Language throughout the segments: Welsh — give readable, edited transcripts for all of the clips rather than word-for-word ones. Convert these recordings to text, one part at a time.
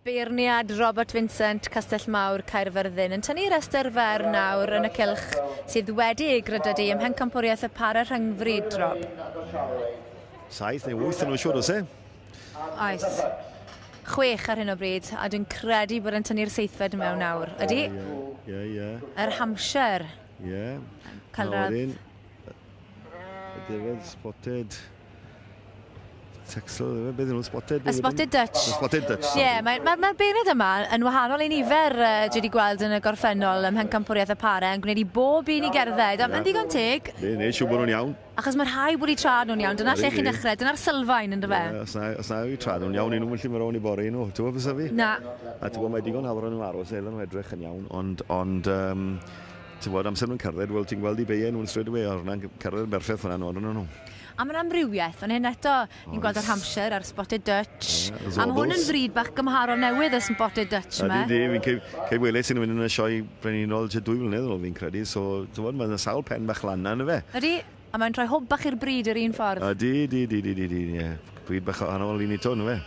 Beirniad Robert Vincent, Castell Mawr, Caerfyrddin, yn tynnu rhestr fer nawr yn y cylch sydd wedi ei grydydu ym Mhencampwriaeth y Para Rhyngfryd, Rob. 7 neu 8 yn nhw'n siŵr, oes e? Oes. 6 ar hyn o bryd, a dwi'n credu bod yn tynnu'r seithfed mewn nawr. Ydy? Ie, ie. Yr Hampshire. Ie. Cael radd. Y defed spotted. Texel, beth nhw'n spotted? Y Spotted Dutch. Y Spotted Dutch. Ie, yeah, mae'r ma, ma beirniad yma yn wahanol i nifer dwi wedi gweld yn y gorffennol ym Mhencampwriaeth y Pare yn gwneud i bob un i gerdded. A mae'n ddigon teg. Ne, ne, siw bod nhw'n iawn. Achos mae rhai bod i trad nhw'n iawn. Dyna lle chi'n dechrau, dyna'r sylfaen yn dyfe. Os na, os na i trad nhw'n iawn, nhw'n gallu mynd i bori nhw. Ti'n gwybod beth fi? Na. A ti'n gwybod, mae digon hawdd nhw'n aros, neu nhw edrych yn iawn, ond, ond ti'n gwybod, amser nhw'n cerdded, wel, ti'n gweld i beiau nhw'n straight away, a hwnna'n cerdded yn berffaith hwnna nhw, nhw. A mae'n amrywiaeth, ond hyn eto, ni'n gweld yr Hampshire a'r Spotted Dutch. Yeah, a mae hwn yn fryd bach gymharol newydd y Spotted Dutch yma. Ydy, fi'n cei weles sy'n mynd yn y sioe brenhinol tua 2 mlynedd yn ôl fi'n credu, so ti'n gwybod, mae'n sawl pen bach lan na, fe. Ydy, a mae'n rhoi hwb bach i'r bryd yr un ffordd. Ydy, di, di, di, di, di, ie. Bryd bach wahanol i ni to, fe.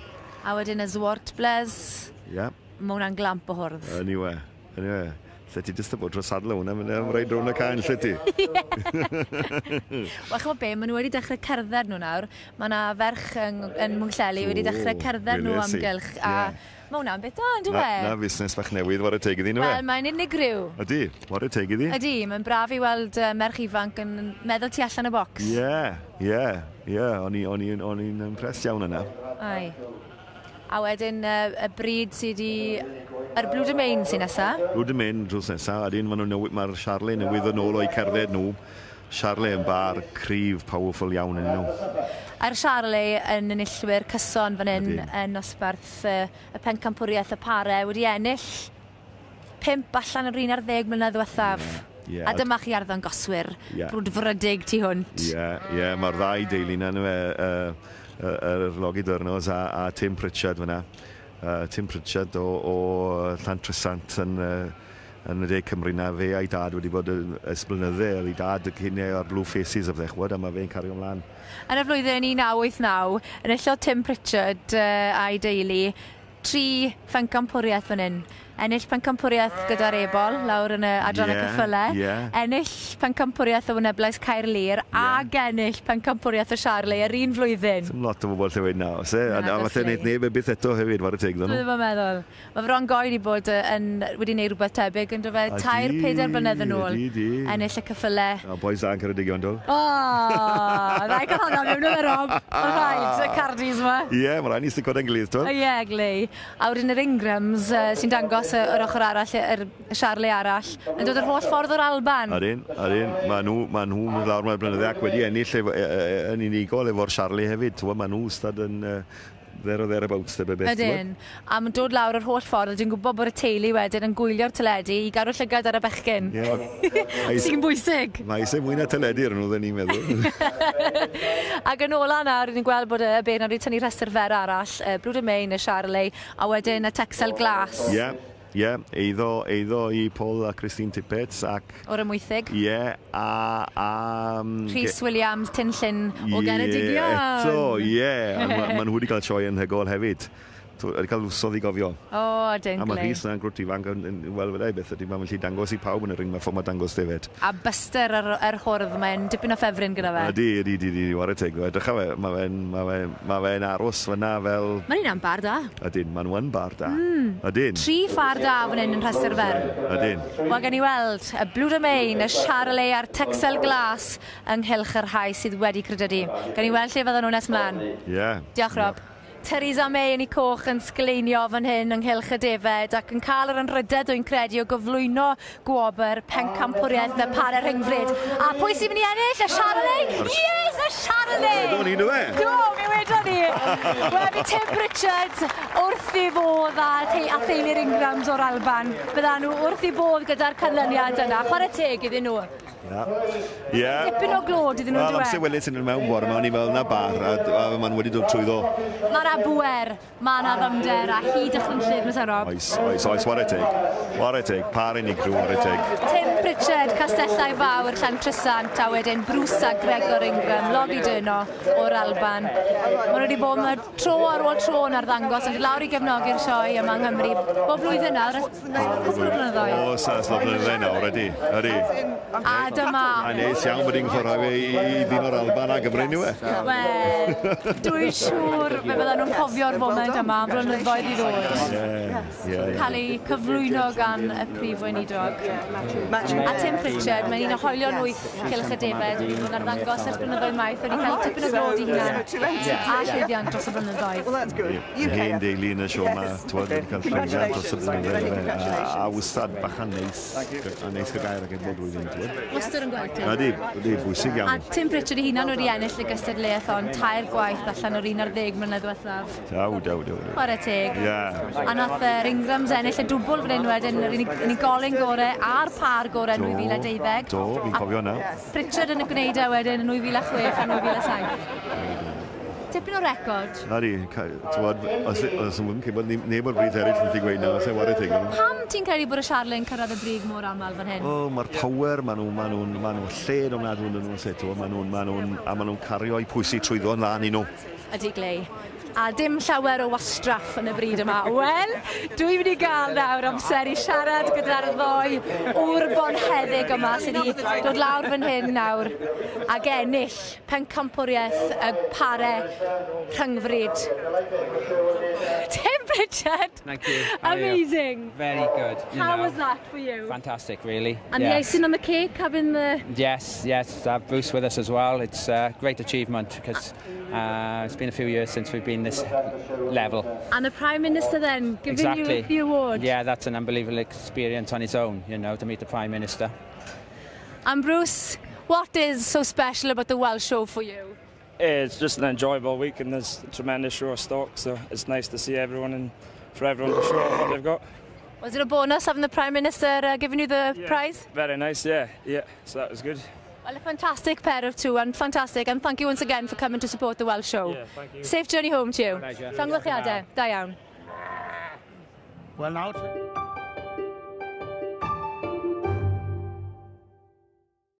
A wedyn y Zwartbles. Ie. Mae hwnna'n glamp o hwrdd. Anyway, anyway. Lle ti jyst y bod drwy sadle hwnna, mynd am reid rownd y caen, lle ti? Wel, ch'mod be, maen nhw wedi dechrau cerdded nhw nawr. Mae yna ferch yng, yn Mwnglleli wedi dechrau cerdded nhw amgylch. A mae hwnna'n beth da, on'd yw e? Na fusnes bach newydd, whare teg iddi, Wel, mae'n unigryw. Ydy, whare teg iddi. Ydy, mae'n braf i weld merch ifanc yn meddwl tu allan y bocs. Ie, ie, ie, o'n i'n impressed iawn yna. Ai. A wedyn y bryd sydd wedi... Yr Blue Domain sy'n nesa. Blue Domain drws nesa, a dyn mae'r Charolais newydd yn ôl o'i cerdded nhw. Charolais yn bar cryf, powerful iawn yn nhw. A'r Charolais yn enillwyr cyson fan hyn yn nosbarth y pencampwriaeth y pare wedi ennill 5 allan yr 11 mlynedd ddiwethaf. Yeah. A dyma chi arddangoswyr brwdfrydig tu hwnt. Ie, yeah, mae'r ddau deulu yna, yr Logi Dyrnos a Tim Pritchard fyna. Tim Pritchard o Llantrisant yn y De Cymru na, fe a'i dad wedi bod yn ysblynydde, ei dad cyn ar Blue Faces a beth, chwbod, a mae fe'n cario ymlaen. Yn y flwyddyn 1989, enillodd Tim Pritchard a'i deulu 3 phencampwriaeth fan hyn. Ennill pencampwriaeth gyda'r ebol lawr yn y adran y ceffylau. Ennill pencampwriaeth o Wyneblais Caerlŷr ac ennill pencampwriaeth o Charolais yr un flwyddyn. Dim lot o bobl lle weud na, oes e? A falle wneud neb e byth eto hefyd, whare teg iddyn nhw. Dwi ddim yn meddwl. Mae Fron Goed wedi bod yn, wedi gwneud rhywbeth tebyg yn dod fe 3-4 blynedd yn ôl. Ennill y ceffylau. O, boys da yn Ceredigion, dol. O, rhaid cael hwnna mewn yn y Rob. Mae'n rhaid, y Cardis yma. Ie, mae'n rhaid ni stico da'n gilydd, twel. Ie, glei. A wedyn yr Ingrams sy'n dangos yr ochr arall, yr Charolais arall, yn dod yr holl ffordd o'r Alban. Ydyn, ydyn. Mae nhw lawr mae'r blynydde ac wedi ennill yn unigol efo'r Charolais hefyd. Mae nhw wastad yn there or thereabouts, tebyg beth. Ydyn. A mae'n dod lawr yr holl ffordd, a dwi'n gwybod bod y teulu wedyn yn gwylio'r teledu i gadw llygad ar y bechgyn. Sy'n bwysig. Mae eisiau mwy na teledu ar nhw, dden ni'n meddwl. Ac yn ola nawr, ni'n gweld bod y beirniad wedi tynnu rhestr fer arall, Blue Domain, y Charolais, a wedyn y Texel Glas. Ie. Ie, eiddo i Paul a Christine Tippett ac... O'r Ymwythig. Ie, a Rhys Williams, Tinllyn o Geredigion. Ie, eto, ie. A ma nhw wedi cael sioe anhygoel hefyd. Wedi cael wsodd i gofio. O, dyn A mae Rhys na'n grwt ifanc yn wel fydda i beth ydy, mae'n gallu dangos i pawb yn y ring, mae ffordd mae dangos defed. A Buster yr hwrdd, mae'n dipyn o ffefryn gyda fe. Ydy, ydy, ydy, ydy, whare teg. Edrycha fe, mae fe'n aros fyna fel... Mae'n un am bar da. Ydyn, mae'n un bar da. Ydyn. 3 far da fan hyn yn rhestr fer. Ydyn. Wel, gen i weld y Blue Domain, y Charolais a'r Texel Glas ynghylch yr rhai sydd wedi credydu. Gen i weld lle fyddan nhw nes mlaen. Ie. Diolch, Rob. Theresa May yn ei coch yn sgleinio fan hyn ynghylch y defed ac yn cael yr anrhydedd dwi'n credu o gyflwyno gwobr pencampwriaeth y pare rhyngfryd. A pwy sy'n mynd i ennill? Y Charolais? Yes, y Charolais! Wedon ni, do fe? Do, mi wedon ni. Wel, fi Tim Pritchard wrth ei fodd a theulu'r Ingrams o'r Alban. Byddan nhw wrth ei bodd gyda'r canlyniad yna. Chwarae teg iddyn nhw. Ie. Dipyn o glod iddyn nhw'n Wel, dweud. Amser weles yn mewn bore, mae'n i fel na bar, a maen wedi dod trwyddo. Mae'r abwer, mae yna ddymder a hyd ychlynllid, Mr Rob. Oes, oes, oes, whare teg. Whare teg, par unigryw, whare teg. Tim Pritchard, Castellau Fawr, Llantrisant, a wedyn Bruce a Gregor Ingram, Logie Durno o'r Alban. Maen nhw wedi bod yma tro ar ôl tro yn arddangos, yn dod lawr i gefnogi'r sioe yma yng Nghymru. Bob blwyddyn nawr, ers cwpl o blynyddoedd. Oes, ers lot blynyddoedd nawr, ydy, ydy. A dyma... A neis iawn bod hi'n chwarae fe i ddyn o'r Alban a Gymru, yw e? Wel, dwi'n siŵr fe fyddan nhw'n cofio'r foment yma am blynyddoedd i ddod. Ie. Cael ei cyflwyno gan y prif weinidog. A Tim Pritchard, mae'n un o hoelion wyth Cylch y Defed, wedi bod yn arddangos ers blynyddoedd maith, wedi cael tipyn o glod i hunan a llwyddiant dros y blynyddoedd. Hen deulu yn y sioe yma, t'wod, wedi cael llwyddiant dros y blynyddoedd. A wastad bach a neis, a neis y gair ac yn bob blwyddyn, t'wod. Wastad yn gweld ti. Ydy, ydy, bwysig A iawn. Tim Pritchard ei hunan wedi ennill y gystadleuaeth hon tair gwaith allan o'r 11 mlynedd diwethaf. Daw, daw, daw. Chwarae teg. Ie. A nath yr Ingrams ennill y dwbl fan hyn wedyn, yr unigolyn gore a'r par gore yn 2012. Do, fi'n cofio na. Pritchard yn y gwneud e wedyn yn 2006 a 2007. Tipyn o record. Nadi, t'wod, os yn cybod neb o'r bryd eraill yn gallu gweud na, os e whare teg. Pam ti'n credu bod y Charlyn cyrraedd y brig mor aml fan hyn? O, mae'r power, maen nhw'n ma nhw, ma nhw lled ofnadwy yn nhw'n set, ma nhw'n ma nhw, a maen nhw'n cario eu pwysi trwyddo yn lan i nhw. Ydy, Glei. A dim llawer o wastraff yn y bryd yma. Wel, dwi'n mynd i gael nawr amser i siarad gyda'r ddou ŵr bonheddig yma sydd wedi dod lawr fan hyn nawr ac ennill pencampwriaeth y pare rhyngfryd. Tim Pritchard! Thank you. How are you? Amazing! Very good. You How know. was that for you? Fantastic, really. And the icing on the cake, having the... Yes, to have Bruce with us as well. It's a great achievement because it's been a few years since we've been this level. And the Prime Minister then giving you the award. Yeah, that's an unbelievable experience on its own, to meet the Prime Minister. And Bruce, what is so special about the Welsh Show for you? It's just an enjoyable week and there's a tremendous show of stock, so it's nice to see everyone and for everyone to show off what they've got. Was it a bonus having the Prime Minister giving you the prize? Very nice, yeah, so that was good. Well, a fantastic pair of two, and fantastic, and thank you once again for coming to support the Welsh Show. Yeah, thank you. Safe journey home to you. Pleasure. Llongyfarchiadau, da iawn. Well, now...